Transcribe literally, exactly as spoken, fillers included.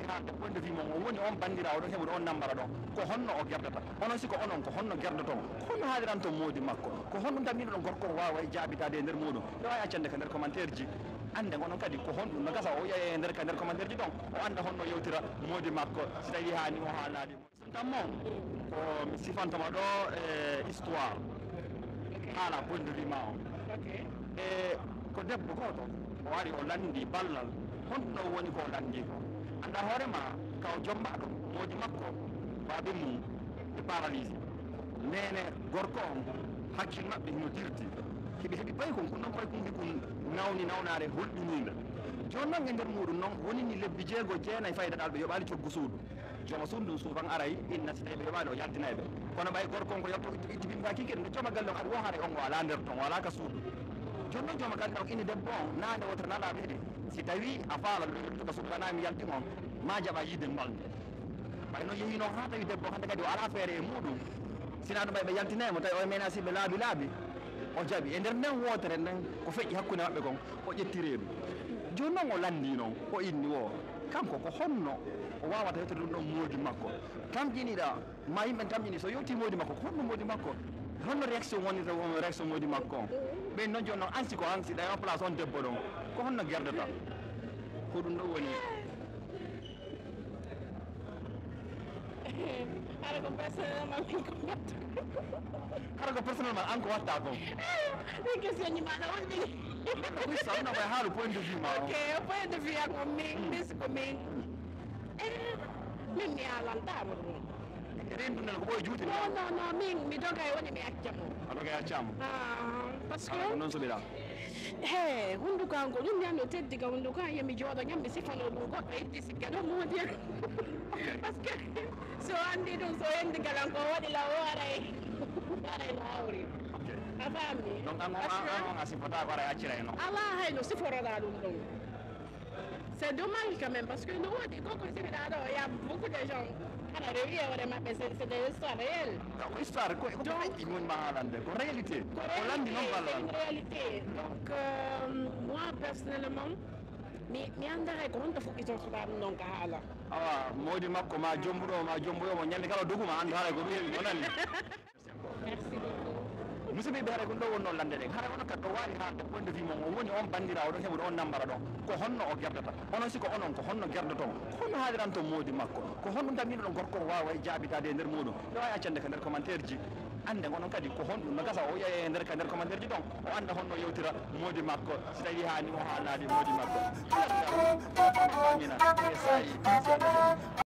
Haalde point de vue mon, o woni on banndiraawo ɗon heɓude on nambara ɗon, ko honno o gerdata? Onon, si ko onon, ko honno gerdoton? Ko honno haaliranton moodi makko? Ko honɗum tan ɓiɗɗo ɗon gorko o waaway jaabitaade e nder muuɗum? Ɓe waawi accande ka nder commentaire ji. Annden onon kadi ko honɗum no gasa o yi'a e nder, ka nder commentaire ji ɗon, o annda honno yewtira moodi makko, si tawii haani o haalaali. Tan mo ko mi sifantoma ɗo e histoire, haala point de vue ma on. E ko debbo gooto o ari o lanndi ballal, honno woni ko o lanndi ko? Annda hoore ma, ka o jomma ɗum, moodi makko, baabe mum e paralysé. Neene gorko on, hakkil maɓɓe hino dirti. Hiɓe heɓi paykun, kun ɗon paykun ɗi kun nawni nawnaare hulɓiniinde. Jooni non e nder muuɗum non, woni ni lebbi jeego, jeenay fayda ɗal ɓe yoɓaali coggu suudu. Jooma suudu ndun suufan aray, inna si tawi ɓe yoɓaali, o yaltinay ɓe. Kono ɓay gorko on ko yotto itti, itti bimba kikiɗe, nde jooma galle on ari wo haray on o alaa nder ton, o alaa ka suudu. Jooni non jooma galle on inni debbo on, naane wotere nalaaɓe ɗiɗi. Si tawi a faala, to ka suudu, kanaa mi yaltin on, ma jaɓa yiide mbalnde. Ɓay non yehi non haa tawi debbo hannde kadi o alaa feere e muuɗum. Sinaa ɗum ɓay ɓe yaltinay mo, tawi o e menasiiɓe laabi laabi. O jaɓi. E nder nden wootere nden, ko feƴƴi hakkunde maɓɓe kon, o ƴetti reedu. Jooni non o lanndii non, o inni wo, kanko ko honno o waawata yewtude ɗum ɗon moodi makko? Tamƴiniɗaa, ma yimɓe tamƴini, so yewtii moodi makko, ko honno moodi makko? Honno réaction wonirta, won réaction moodi makko on? Ɓen non jooni non, an si ko an, si ɗawi place on debbo ɗon, ko honno gerdata? Ko ɗum ɗon woni. Hara ko personnellement min ko mbatta. Hara ko personnellement an ko watta ko? Ɗin question ji maɗa on ɗi. Ko histoire, no koye haalu point de vue ma o. Ok, point de vue am on min, min siko min. Eh, min mi haalantama ɗum. Rendu nana ko ɓooy juuti. Non, non, non, min mi dogay woni mi acca mo. A dogay acca mo? Ah, parce que. Ala ko noon soɓiɗa. He, hunnduko an ko ɗum ñande teddi ka hunnduko an, yemi jooɗo ñam mi sifano ɗum goɗɗo itti sikke ɗum moodi an. Parce que so anndi ɗum, so yendi galan ko waɗi la o aray, aray no hawri. Ok. A faami? Donc an on, an on a sifata ko aray accira e non. Ala hay no siforoɗa ɗum ɗum. C'est dommage quand même, parce que no woodi ko ko sifiɗa ɗo, il y a beaucoup de gens hana rewi e hoore maɓɓe, c'est, c'est des histoires réelles. Ko histoire, ko, ko feƴƴi woni ma haalande, ko réalité. Ko lanndi noon ballal. C'est une réalité. Donc, euh, moi, personnellement, mi, mi annda hay ko honto fuɗɗitortoɗa ɗum noon ka haala. Awa, moodi makko ma jombuɗo, ma jombuɗo mo, ñande kala o dogu ma annda haala ko ɗum heɓi, mo nani. Merci beaucoup. Musidɓe, haray ko ɗum ɗo wonno lande ɗen. Haray onon kadi ɗo waawi haalde point de vue mon, o woni on banndiraawo ɗon heɓude on nambara ɗon. Ko honno o gerdata? Onon si ko onon, ko honno gerdoton? Ko honno haaliranton moodi makko? Ko honɗum tan ɓiɗɗo ɗon gorko o waaway jaabitaade e nder muuɗum? Ɓe waawi accande ka nder commentaire ji. Annden onon kadi ko honɗum no gasa o yi'a e nder, ka nder commentaire ji ɗon, o annda honno yewtira moodi makko, si tawii haani o haalaali moodi makko. Amina, e saa'i.